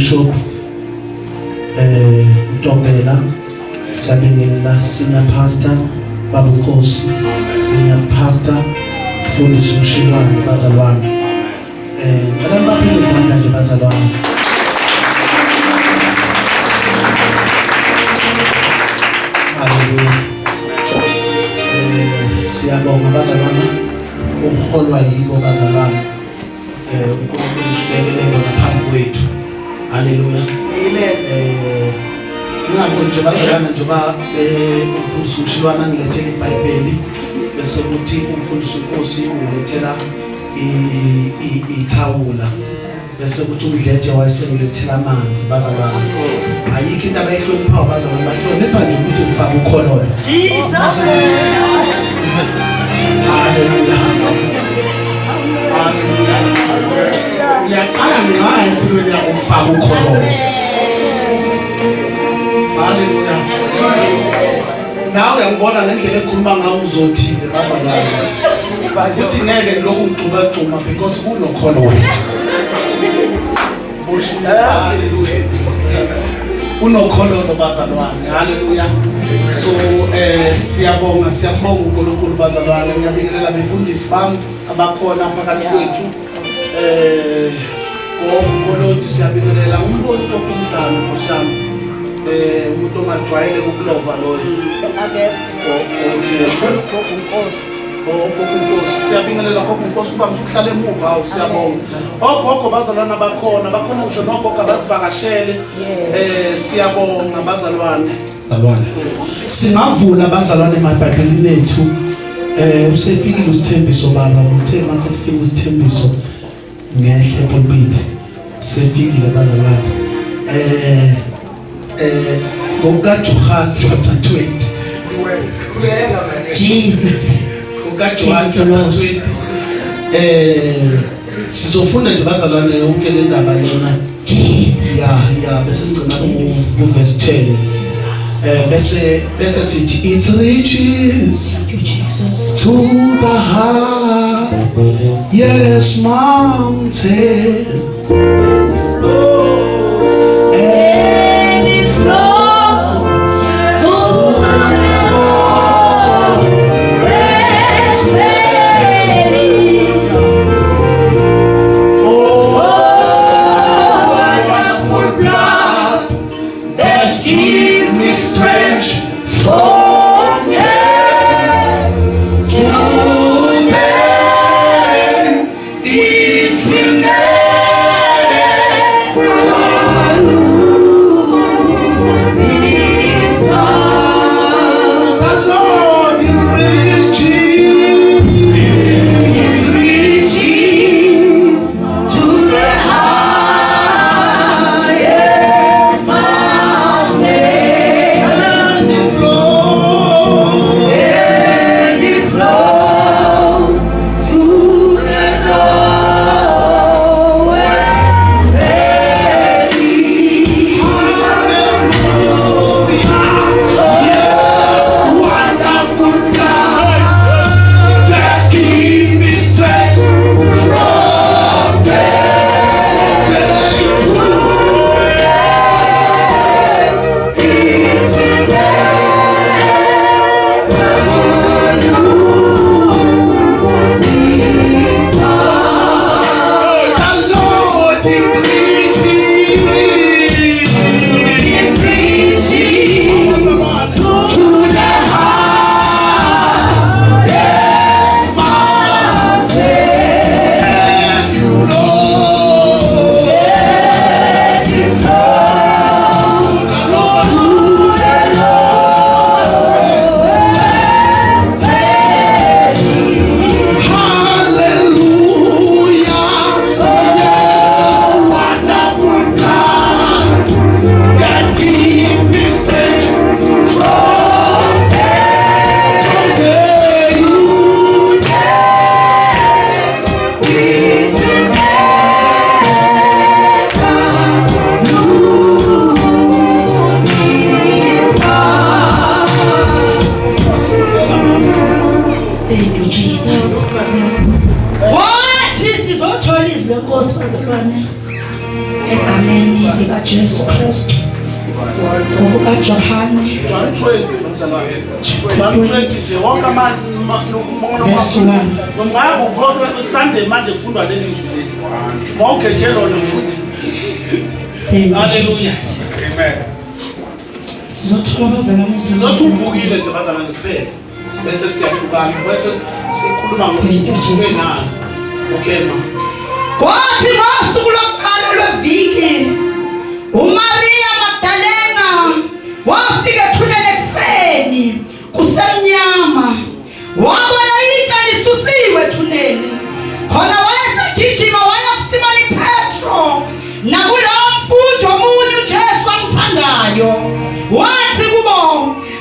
Bishop Ntombela, siyabingelela senior pastor Baba Nkosi, senior pastor Mfundisi Mshilwane, bazalwane. Ngicela nibaphile izandla nje bazalwane. Haleluya. Siyabonga bazalwane ukuholwa yibo bazalwane. uNkulunkulu usibekele bona phambi kwethu. Haleluya. Amen. Ingakho nje bazalwane njengoba umfundisi uMshilwane angilethela iBhayibheli bese kuthi umfundisi uNkosi ungilethela ithawula bese kuthi umdletshe wayesengilethela amanzi bazalwane. Ayikho into abayihloniphayo bazalwane, bahlonipha nje ukuthi ngifake ukhololo. Jesus. Haleluya. Haleluya. Uyaqala ngqa empilweni yakho ukufaka ukhololo. Haleluya. Nawe uyangibona ngendlela ekhuluma ngayo uzothile bazalwane. Futhi ngeke ngilokhu ngigxuma gxuma because kunokhololo. Haleluya. Kunokhololo bazalwane. Haleluya. So siyabonga, siyabonga uNkulunkulu bazalwane. Ngiyabingelela abefundisi bami abakhona phakathi kwethu. Gogo Koloti siyabingelela umboni okumdlalo Nkosi yami. Umuntu ongajwayele ukulova loyo. Akekho. Okay. Gogo Nkosi. Gogo Nkosi siyabingelela gogo Nkosi, uvamise ukuhlala emuva, awu siyabonga. Ogogo bazalwana bakhona, bakhona ngisho nogogo abasivakashele. Siyabonga bazalwane. Bazalwane. Singavula bazalwane emaBhayibhelini ethu. Usefikile usithembiso baba, uthe mase kufika usithembiso ngehle pulpit. Usefikile bazalwane. NgokukaJohn chapter 20. Jesus. NgokukaJohn chapter 20. Sizofunda nje bazalwane yonke le ndaba lena. Jesus. Ya bese sigcina ku verse 10. Bese sithi it reaches Thank you, Jesus. to the highest mountain. And it's flows to the lowest valley. Oh, Wonderful blood that gives me strength from pain to pain. It will never Egameni likaJesu Kristu. NgokukaJohane John 20 bazalwane. John 20 nje wonke Verse 1. Ngabe ubhoke Sunday manje kufundwa leli zwi leli. Mawugeje lona futhi. Thank you, Hallelujah. Jesus. Sizothola abazalwane. Sizothi uvukile nje bazalwane kuphela. Bese siyahlukana bese sikhuluma ngokuthi uvuke nani. Okay ma. Kwathi ngosuku lokuqala lweviki uMaria Magdalena wafika ethuneni ekuseni kusemnyama wabona itshe lisusiwe ethuneni khona wayesegijima waya kuSimoni Petro nakulowo mfundi omunye uJesu amthandayo wathi kubo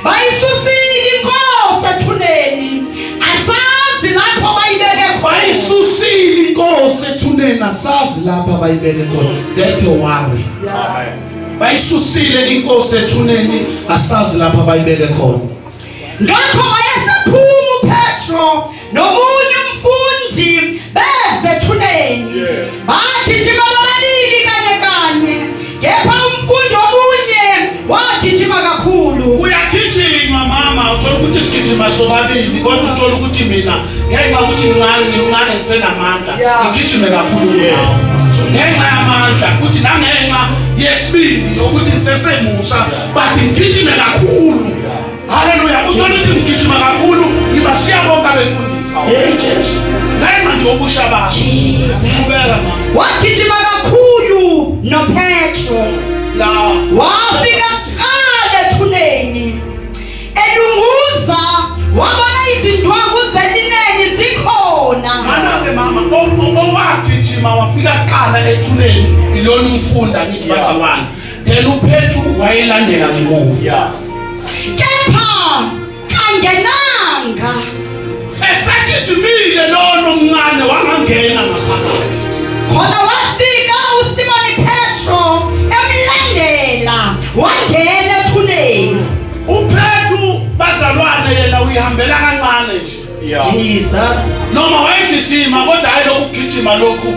bayisusile inkosi ethuneni asazi lapho bayibeke khona. Bayisusile inkosi ethuneni asazi lapha bayibeke khona. That's a worry. Bayisusile inkosi ethuneni asazi lapha bayibeke khona. Ngakho wayesephuma uPetro nomunye umfundi beze ethuneni. Bagijima bobabili kanye kanye, kepha umfundi omunye wagijima kakhulu. Uyagijima mama, uthola ukuthi sigijima sobabili kodwa uthola ukuthi mina ngenxa ukuthi mncane ngimncane ngisenamandla ngigijime kakhulu kunawe. Ngenxa yamandla futhi nangenxa yesibindi yokuthi ngisesemusha but ngigijime kakhulu. Haleluya, uthola ukuthi ngigijima kakhulu ngibashiya bonke abefundisi. Hey Jesu. Ngenxa nje yobusha bami. Jesus. Qhubeka mama. Wagijima kakhulu noPetro. La Wafika kuqala ethuneni. Elunguza wabona izindwangu zelineni zikhona. Mana-ke mama owagijima wafika kuqala ethuneni ilona umfunda ngithi bazalwane then uPetru wayelandela ngemuva Kepha kangenanga. Esagijimile lona omncane wangangena ngaphakathi. Khona wafika uSimoni Petro emlandela wangena ethuneni. UPetru bazalwane yena uyihambela kancane nje. Jesus. Noma wayegijima kodwa hayi lokhu kugijima lokhu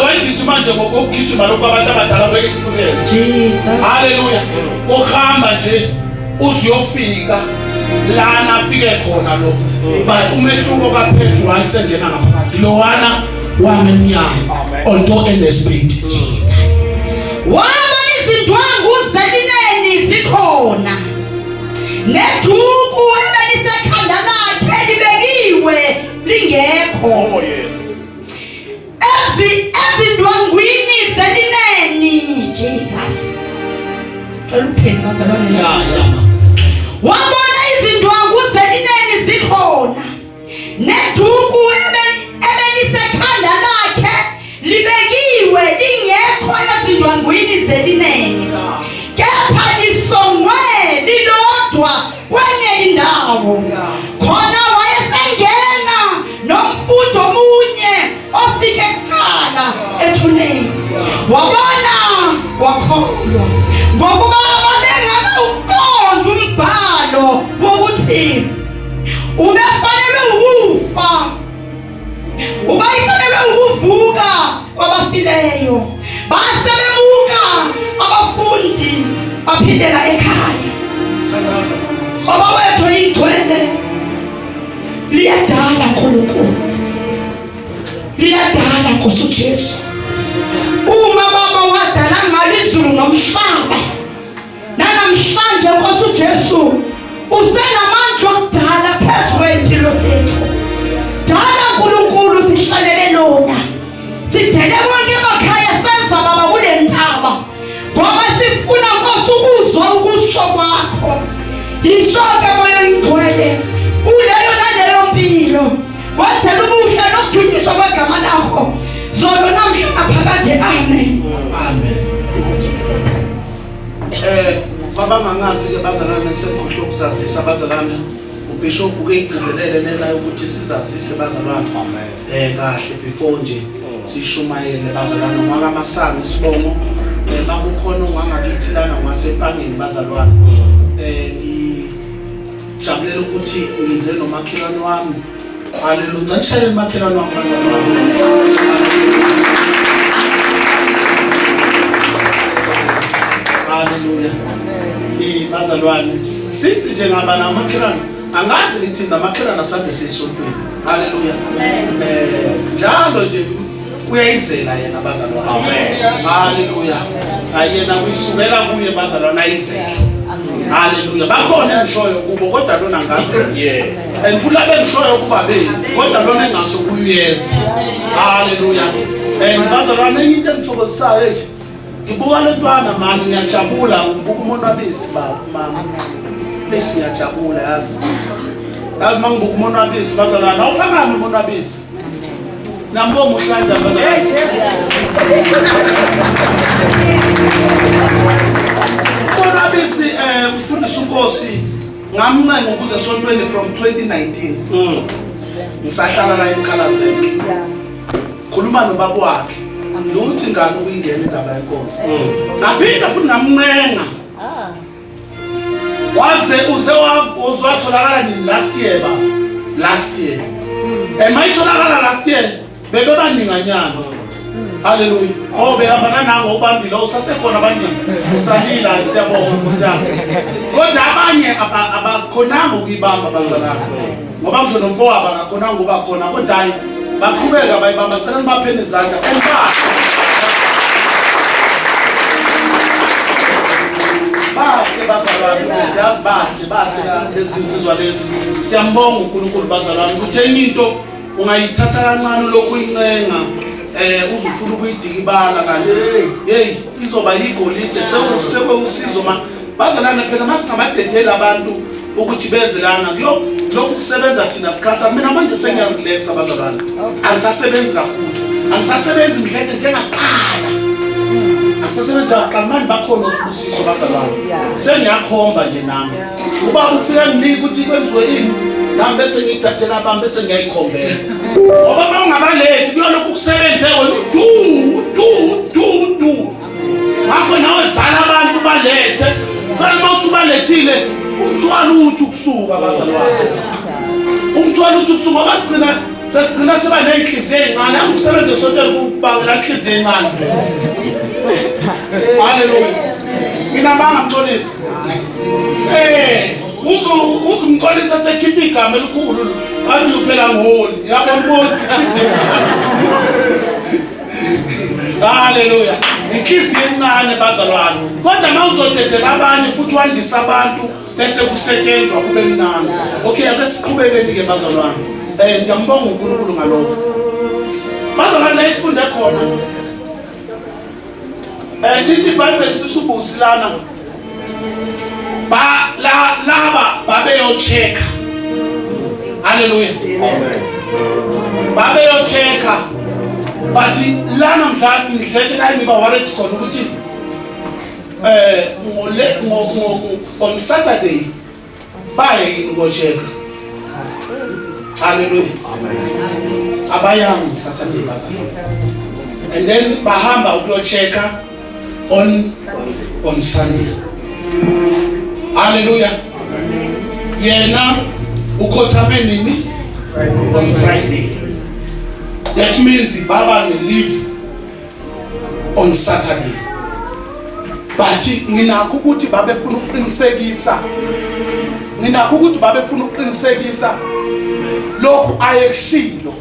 wayegijima nje ngokugijima lokhu abantu abadala kwe-experience. Jesus. Haleluya. Uhamba nje uzuyofika lana afike khona lo. But umehluko kaPetru wayesengena ngaphakathi. Lowana wamnyama onto enespeed. Jesus. Wabona izindwangu zelineni zikhona. Neduku ebelisekhanda lakhe libekiwe lingekho. Oh yes. Ezindwangwini zelineni Jesus. Cela upheni bazalwane. Ya ya ma. Wabona izindwangu zelineni zikhona. Neduku ebelisekhanda lakhe libekiwe lingekho ezindwangwini zelineni. Kepha lisongwe lilodwa kwenye indawo. Khona wayesengena nomfundi omunye ofike kuqala ethuneni. Wabona wakholwa. Ngokuba babengakawuqondi umbhalo wokuthi ubefanelwe ukufa, ubayifanelwe ukuvuka kwabafileyo. Base bemuka abafundi baphindela ekhaya. Thandaza mama. Baba wethu ingcwele liyadala uNkulunkulu, liyadala Nkosi uJesu. Uma baba wadala ngalo izulu nomhlaba, nanamhlanje Nkosi uJesu usenamandla okudala phezu kwempilo zethu. Dala uNkulunkulu, sihlalele lona, sidele konke emakhaya, seza baba kule ntaba ngoba sifuna Nkosi ukuzwa ukusho kwakho. Yisho-ke Moya Oyingcwele kuleyo naleyo mpilo, wenzela ubuhle nokudunyiswa kwegama lakho zolo namhla naphakade. Amen. Amen. Kwabangangazi ke bazalwane, ngisekhohlwe ukuzazisa bazalwane. uBishop uke igcizelele lela ukuthi sizazise bazalwane. Kahle before nje sishumayele bazalwane ngwakaMasango isibongo. Makukhona ongangakithi lana ngwasepangeni bazalwane. Ngijabulela ukuthi ngize nomakhelwane wami. Haleluya. Ngishayele umakhelwane wami bazalwane. Haleluya. Eh bazalwane, sithi nje ngaba namakhelwane, angazi ngithi namakhelwane asambe sisontweni. Haleluya. Eh njalo nje uyayizela yena bazalwane. Amen. Haleluya. Ayena kuyisukela kuye bazalwane ayizela. Haleluya. Bakhona engishoyo kubo kodwa lona ngazi. Yes. And futhi abengishoyo kuba bezi kodwa lona engasho kuyeza. Haleluya. And bazalwane enye into engithokozisayo hey ngibuka le ntwana mani ngiyajabula ngibuka umonwabisi baba mama. Please ngiyajabula yazi. Yazi mangibuka umonwabisi bazalwane awuphakame umonwabisi. Nambonga uhlanja bazalwane. Umonwabisi eh mfundisi uNkosi ngamncenga ukuze esontweni from 2019. Ngisahlala la eMkhalazeke. Khuluma nobaba wakhe. Luthi ngani ukuyingena indaba yenkolo. Ngaphinda futhi ngamncenga. Waze uze watholakala nini last year ba? Last year. Mayitholakala last year bebebaninganyana. Haleluya. Oh behamba nanango ubambile usasekhona abaningi. Usalila siyabonga Nkosi yami. Kodwa abanye abakhonanga ukuyibamba bazalwane. Ngoba ngisho nomfowabo akakhonanga ukuba khona kodwa hayi baqhubeka bayibamba cela nibapheni izandla. Embahle. Bahle bazalwane yazi bahle bahle lezi nsizwa lezi. Siyambonga uNkulunkulu bazalwane ukuthi enye into ungayithatha kancane lokhu uyincenga uzufuna ukuyidikibala kanti hey izoba yigolide sekwe usizo ma bazalwane phela masingamadedeli abantu ukuthi beze lana kuyo lokhu kusebenza thina sikhatha mina manje sengiyarelaxa bazalwane angisasebenzi kakhulu angisasebenzi ngidlede njengaqala angisasebenzi njengaqala manje bakhona osibusiso bazalwane sengiyakhomba nje nami ubaba ufika nginika ukuthi kwenziwe ini nami bese ngiyithathela abami bese ngiyayikhombela ngoba uma ungabalethi kuyolokhu kusebenze wena du du du du ngakho nawe zala abantu balethe fanele uma usubalethile umthwalo uthi ukusuka bazalwane umthwalo uthi ukusuka ngoba sigcina sesigcina siba ney'nhliziyo ey'ncane yazi ukusebenza esontweni kubangela inhliziyo encane haleluya nginamanga mxolisi uzumxolisa sekhipha igama elikhulu athi uphela ngiholi yabona ukuthi inhliziyo haleluya inhliziyo encane bazalwane kodwa uma uzodedela abanye futhi wandisa abantu bese kusetshenzwa kube mnandi okay ake siqhubekeni-ke bazalwane ngiyambonga uNkulunkulu ngalokho bazalwane la isifunde khona lithi iBhayibheli sisubusi lana ba la laba babeyochecka haleluya amen babeyochecka bathi lana mdla ngidlethe la ngiba worried khona ukuthi ngole on Saturday baye yini kochecka haleluya amen abayanga Saturday bazalwane and then bahamba ukuyochecka on Sunday haleluya yena ukhothame nini on Friday that means baba ne leave on Saturday but nginakho ukuthi babefuna ukuqinisekisa nginakho ukuthi babefuna ukuqinisekisa lokhu ayekushilo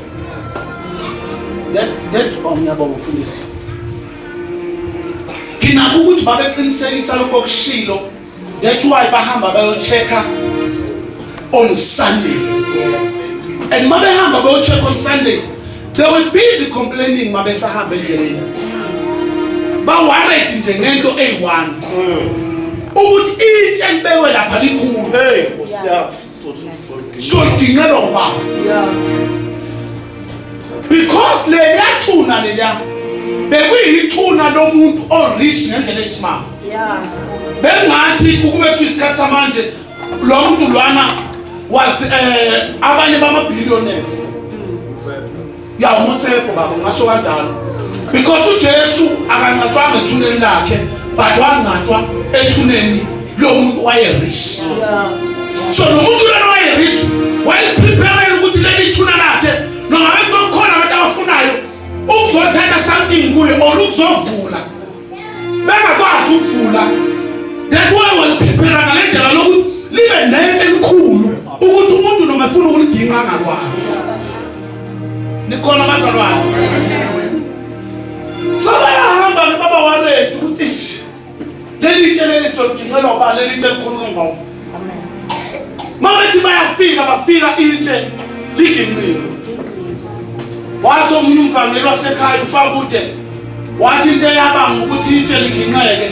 that oh ngiyabonga mfundisi nginakho ukuthi babeqinisekisa lokho okushilo that's why bahamba bayochecka on Sunday and mabehamba bayocheck on Sunday they were busy complaining mabesahamba endleleni ba worried nje ngento eyi-one ukuthi itshe libekwe lapha likhulu Hey, Nkosi yami. Sodingelwa ubaba because leliya thuna leliya bekuyithuna lomuntu orich ngendlela eyisimanga bengathi ukube isikhathi samanje lo muntu lwana was abanye bama-billionaires ya uMotsepo baba ngasho kanjalo because uJesu akangcatshwanga ethuneni lakhe but wangcatshwa ethuneni lomuntu waye-rich so lo muntu lona waye-rich wayeprepare ukuthi leli thuna lakhe noma kuthiwa kukhona abantu abafunayo ukuzothatha something kuye or ukuzovula bengakwazi ukuvula Uzoginqa angakwazi. Nikhona bazalwane? So bayahamba ke baba worried ukuthi ish leli tshe leli soginqelwa uba leli tshe likhulu kangaka. Mabethi bayafika bafika itshe liginqiwe. Wathi omunye umvangeli wasekhaya uFakude wathi into eyabanga ukuthi itshe liginqeke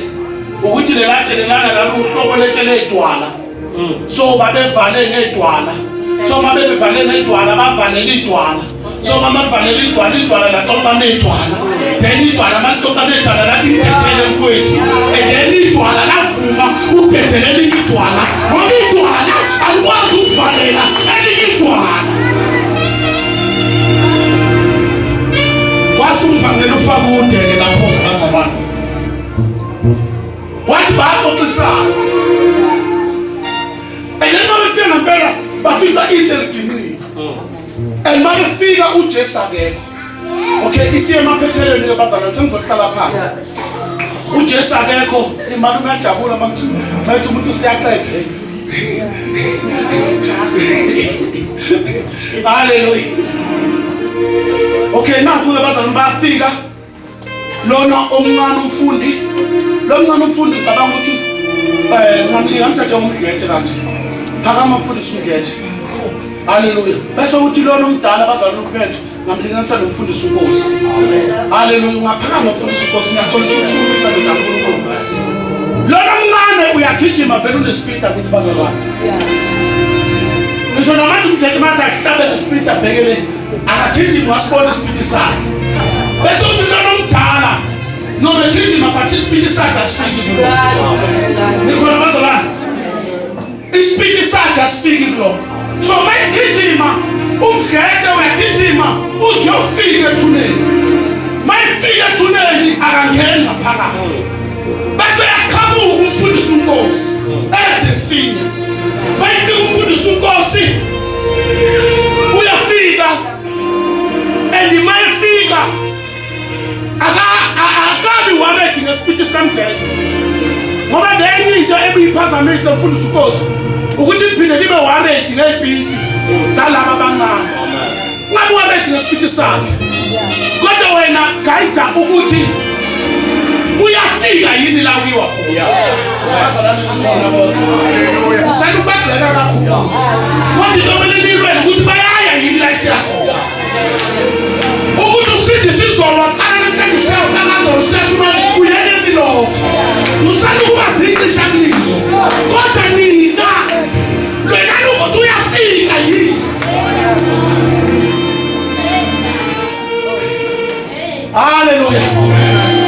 ukuthi lela tshe lelana laluhlobo letshe ledwala. So babevale ngedwala. So mabevale ngedwala bavalela idwala. So mama valela idwala idwala laxoxa nedwala. Then idwala malixoxa nedwala lathi ngidedele mfowethu. And then idwala lavuma ukudedelela elinye idwala. Ngoba idwala alikwazi ukuvalela elinye idwala. Washo umvangeli uFakude-ke lapho-ke bazalwane. Wathi bayaxoxisana. And then mabefika ngempela bafica itshe liginqile. And mabefika uJesu akekho. Okay, isiye emaphethelweni ke bazalwane sengizohlala phansi. UJesu akekho, imali uyajabula makuthi mayithi umuntu usiyaqedhe. Hallelujah. Okay, nakho ke bazalwane bayafika lona omncane umfundi lo mncane umfundi ngicabanga ukuthi um ngamlinganisa njengomdletshe kanje phakama mfundisi umdletshe haleluya bese uthi lona omdala bazalwane uphethu ngamlinganisa nomfundisi unkosi haleluya ungaphakama mfundisi unkosi ngiyaxolisa ukusukumisa ndoda nkulunkulu lona mncane uyagijima vele unespeed angithi bazalwane ngisho namanje umdletshe mathi ahlabe ngespeed abhekele akagijimi wasibona isipiti sakhe bese uthi lona omdala nonegijima but isipiti sakhe asifiki kulo nikhona bazalwane isipiti sakhe asifiki kulo so mayigijima umdletshe uyagijima uzuyofika ethuneni mayifika ethuneni akangeni ngaphakathi bese yaqhamuka umfundisi unkosi as the senior bayifika umfundisi unkosi uyafika and mayefika akabi worried ngesipiti sikamdletshe ngoba lenye into ebiyiphazamisa umfundisi unkosi ukuthi liphinde libe worried ngey'piti zalaba abancane ungabi worried ngesipiti sakhe kodwa wena gayida ukuthi uyafika yini la kuyiwa khona usanda ukubagxeka kakhulu kodwa into okumele niyilwele ukuthi bayaya yini la esiya khona ukuthi usindise izolo waqala namhlanje usiyafakaza usiyashumayela kuyekeni lokho usanda ukuba zicisha mlilo kodwa nina lwelani ukuthi uyafika yini Haleluya.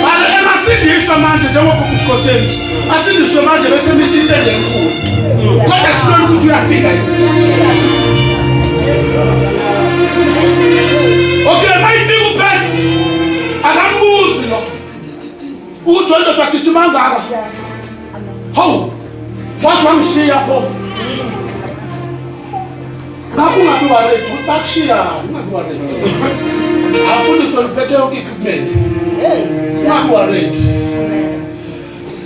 Haleluya. Engasindiswa manje njengoba uSikhotheni nje. Asindiswe manje bese misa intende enkulu. Kodwa silwela ukuthi uyafika yini. Okay, mayifika uPetru akambuzi lo. Ukuthi wendoda agijima kangaka. Hawu. Waze wangishiya pho. Ngakho ungabi worried ukuthi bakushiya ungabi worried. Afundiswe luphethe yonke equipment. Ungabi worried.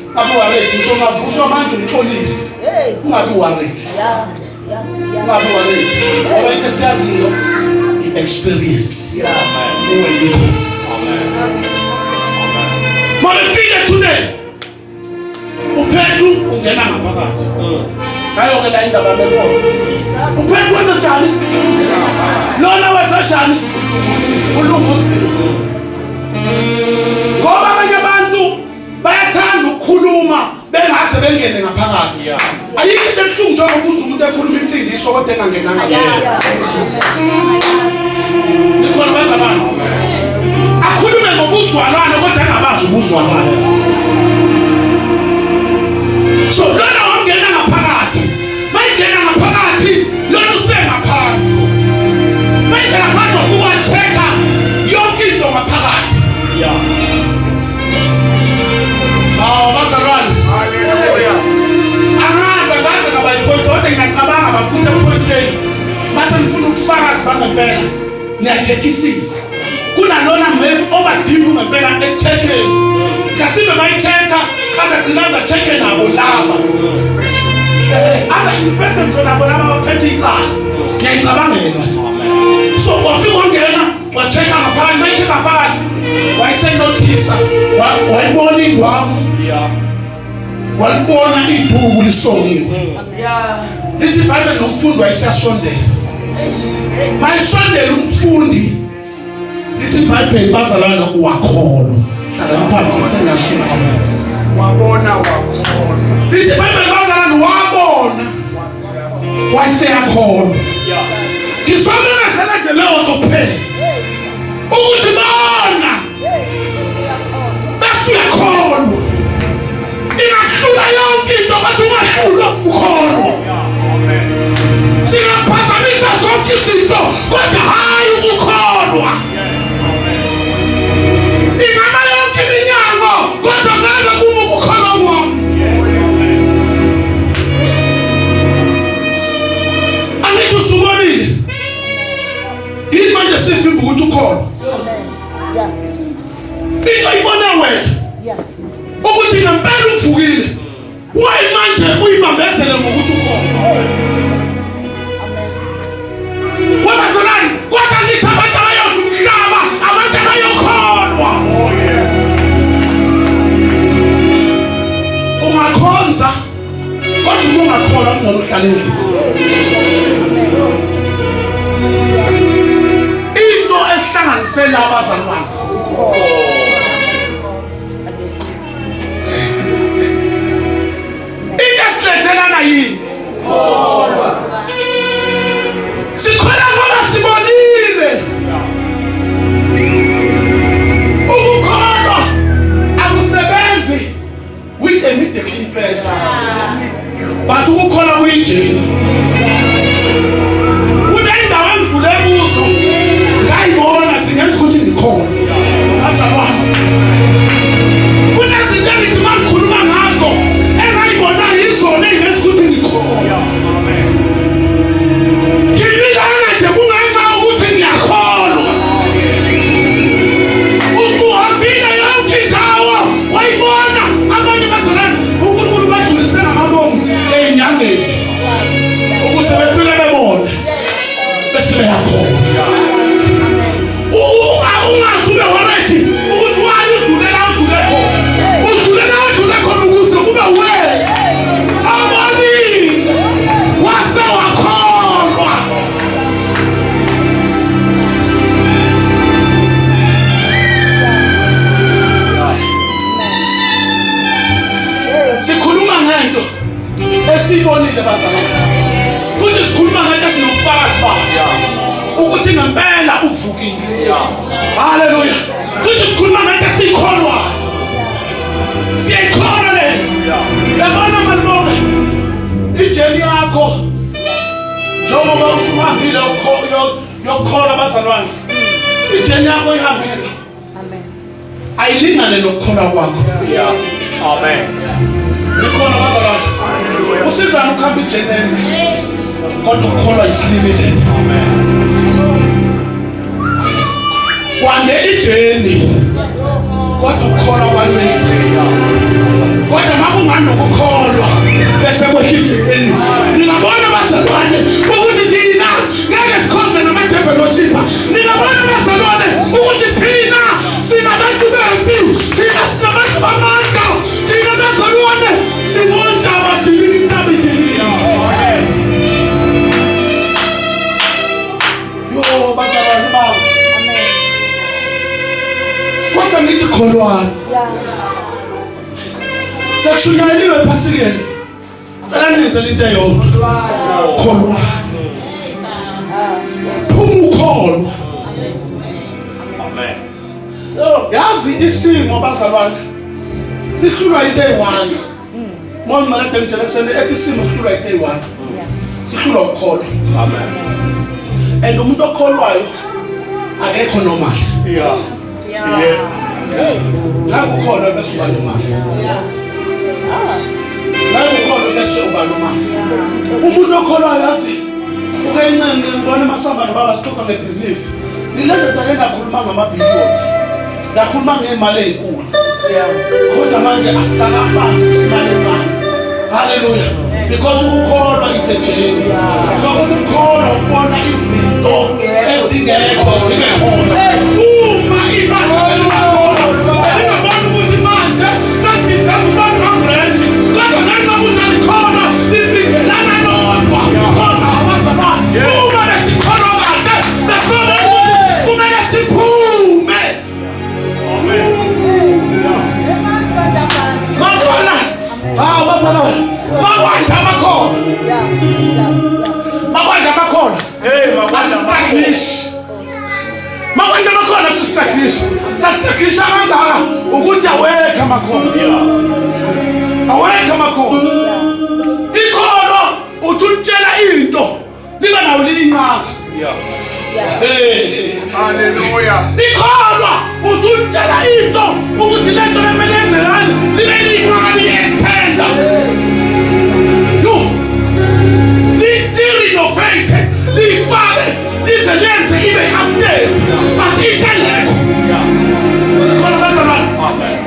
Ungabi worried ngisho ungavuswa manje umxolisi. Ungabi worried. Ungabi worried. Ngoba into esiyaziyo i-experience. Uwe yikho. Mabefika ethuneni uPetru ungena ngaphakathi ngayo ke la indaba bekhona uPetru wenze njani lona wenze njani ulungusile ngoba abanye abantu bayathanda ukukhuluma bengaze bengene ngaphakathi ayikho into ebuhlungu njengokuza umuntu ekhuluma insindiso kodwa engangenanga nikhona bazalwane akhulume ngobuzwalwane kodwa engabazi ubuzwalwane so lona wangena ngaphakathi mayingena ngaphakathi lona usengaphandle mayingena ngaphakathi wafika wa-check-a yonke into ngaphakathi Hawu bazalwane. Haleluya. Angazi angazi ngaba iphoyisa kodwa ngiyacabanga baphutha ephoyiseni. Mase nifuna ubufakazi bangempela. Niyacheckisisa. Kunalona maybe oba deep ngempela ekucheckeni. Mhlawumbe bayi-checka aze agcina aze check nabo laba. Aze inspector ngisho nabo laba baphethe icala. Ngiyayicabangela. So wafika wangena wa-check-a ngaphakathi, mayi-check-a ngaphakathi wayesenothisa wayibona indwangu. Walibona iduku lisongiwe. Lithi iBhayibheli nomfundi wayeseyasondela. Mayisondela umfundi lithi iBhayibheli bazalwane wakholwa. Hlala phansi sengashumayela. Wabona wakholwa. Lithi iBhayibheli bazalwane wabona wayeseyakholwa. Ngizomemezela nje leyo nto kuphela. Ukuthi bona bese uyakholwa. Ingakuhlula yonke into kodwa ungahlulwa ukukholwa. Singaphazamisa zonke izinto kodwa hhayi ukukholwa. Ingama yonke iminyango kodwa ngeke kume ukukholwa kwami. Angithi usubonile yini manje sivimba ukuthi ukholwa into ayibone wena ukuthi ngempela uvukile why manje uyibambezele ngokuthi ukhona kwabazalwane kodwa ngithi abantu abayoza umhlaba abantu abayokholwa ungakhonza kodwa uma ungakholwa kungcono uhlale endlini into esihlanganisela abazalwane into esilethelana yini sikholwa ngoba sibonile ukukholwa akusebenzi with a immediate effect but ukukholwa kuyinjini kunendawo engidlule kuzo ngayibona singenza ukuthi ngikhona azalwane kunezinto engithi uma ngikhuluma ngazo engayibona yizona engenza ukuthi ngikhona ngimilana nje kungenxa yokuthi ngiyakholwa usuhambile yonke indawo wayibona abanye bazalwane uNkulunkulu badlulise ngamabomu ey'nyangeni ukuze befike bebone bese beyakhona ungaze ube worried ukuthi why udlulela udlule khona udlulela udlule khona ukuze kube wena obonile wase wakholwa sikhuluma ngento esiyibonile bazalwane futhi sikhuluma ngento esinobufakazi bayo ukuthi ngempela uvukile haleluya futhi sikhuluma ngento esiyikholwayo siyayikholwa le yabona malibonke ijeni yakho njengoba usuhambile yokukholwa bazalwane ijeni yakho ihambile ayilingane nokukholwa kwakho amen nikhona bazalwane usizana ukuhamba ijeni ende kodwa ukukholwa is limited kwande ijeni kodwa ukukholwa kwancipha kodwa makunganokukholwa bese kwehla ijeni ningabona bazalwane ukuthi thina ngeke sikhonze nama-develoshipa ningabona bazalwane ukuthi thina singabantu bempi thina singabantu bamandla thina bazalwane singontaba dilili intaba idilili Yo bazalwane bami. Amen. Futhi ngithi kholwani. Yeah. Sekushunyayeliwe ephasikeni. Cela nenze into eyodwa. Kholwani. Phuma ukholwa. Amen. Yazi isimo bazalwane sihlulwa into eyi-one. Mongcela ede ngitshela ekuseni ethi isimo sihlulwa into eyi-one. Sihlulwa ukukholwa. Amen. And umuntu okholwayo akekho normal. Yeah. Yes. Ngakho ukholwa bese uba normal. Ngakho ukholwa bese uba normal. Umuntu okholwayo yazi uke incenge ngibona emasamba nobaba sixoxa ngebhizinisi. Ile ndoda le nakhuluma ngamabhiliyoni. Nakhuluma ngey'mali ey'nkulu. Kodwa manje asikakafaki isimali encane. Haleluya. Because ukukholwa is a journey. So ukukholwa ukubona izinto ezingekho zibe khona. Uma ibandla belingakholwa, belingabona ukuthi manje sesideserve ukuba nama-branch, kodwa ngenxa yokuthi alikholwa libhinjelana lodwa. Khona abazalwane, uma besikholwa kahle besobona ukuthi kumele siphume. Makhona. Ah, bazalwane. Makwanda amakhona. Makwanda amakhona. Hey, makwanda. Asistrugglish. Makwanda amakhona asistrugglish. Sastrugglish kangaka ukuthi awekho amakhona. Awekho amakhona. Ikhono uthi utshela into liba nawo liyinqaka. Yeah. Hey. Hallelujah. Ikholwa uthi ulitshela into ukuthi le nto lemele yenze kanje libe liyinqaka liyi-extenda. Yo! Li-renovate, liyifake lize lenze ibe upstairs but into engekho. Khona bazalwane. Amen.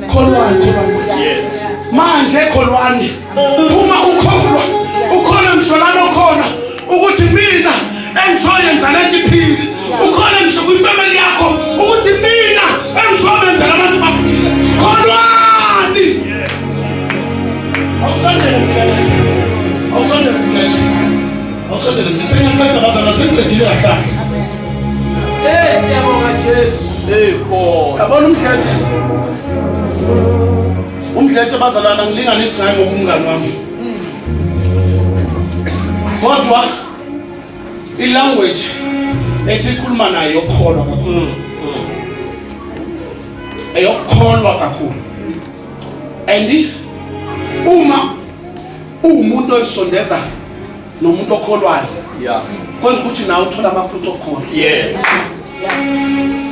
Kholwani, kholwani. Yes. Manje kholwani. Phuma ukholwa. Ukhona ngisho lana okhona ukuthi mina engizoyenza lento iphile. Ukhona ngisho kwifamily yakho ukuthi mina engizobenza labantu baphile. Kholwani. Awusondele mkreshi. Awusondele mkreshi. Awusondele mkreshi. Sengiyaqeda bazalwane sengiqedile kahle. Eh siyabonga Jesu. Hey khona. Yabona umdlethe. Umdlethe bazalwane angilinganisi ngaye ngoba umngani wami. Kodwa ilanguage esikhuluma nayo yokukholwa kakhulu. Eyokukholwa kakhulu. And uma uwumuntu oyisondeza nomuntu okholwayo Yeah. kwenza ukuthi nawe uthole amafruit okukholwa. Yes.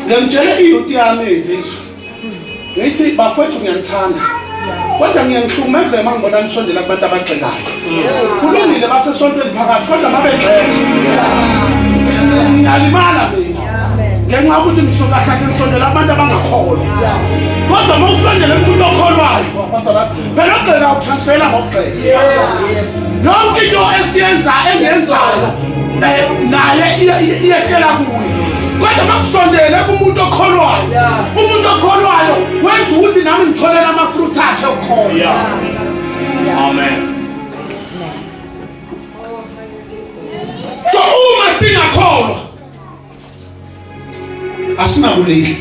Ngiyangitshela iyouth yami insizwa. Ngithi bafowethu ngiyanithanda. Kodwa ngiyangihlukumezeka uma ngibona nisondela kubantu abagxekayo. Kulungile basesontweni phakathi kodwa babegxeka. Ngiyalimala mina. Ngenxa yokuthi ngisuka kahle ngisondela abantu abangakholwa. Kodwa uma usondele kumuntu okholwayo, bazalwane, phela ukugxeka ukutransfera ngokugxeka. Yonke into esiyenza engiyenzayo naye iyehlela kuye. Kodwa makusondele kumuntu okholwayo, umuntu okholwayo wenza ukuthi nami ngitholele amafruit akhe okukholwa. Yeah. Amen. So uma singakholwa asinakulihla.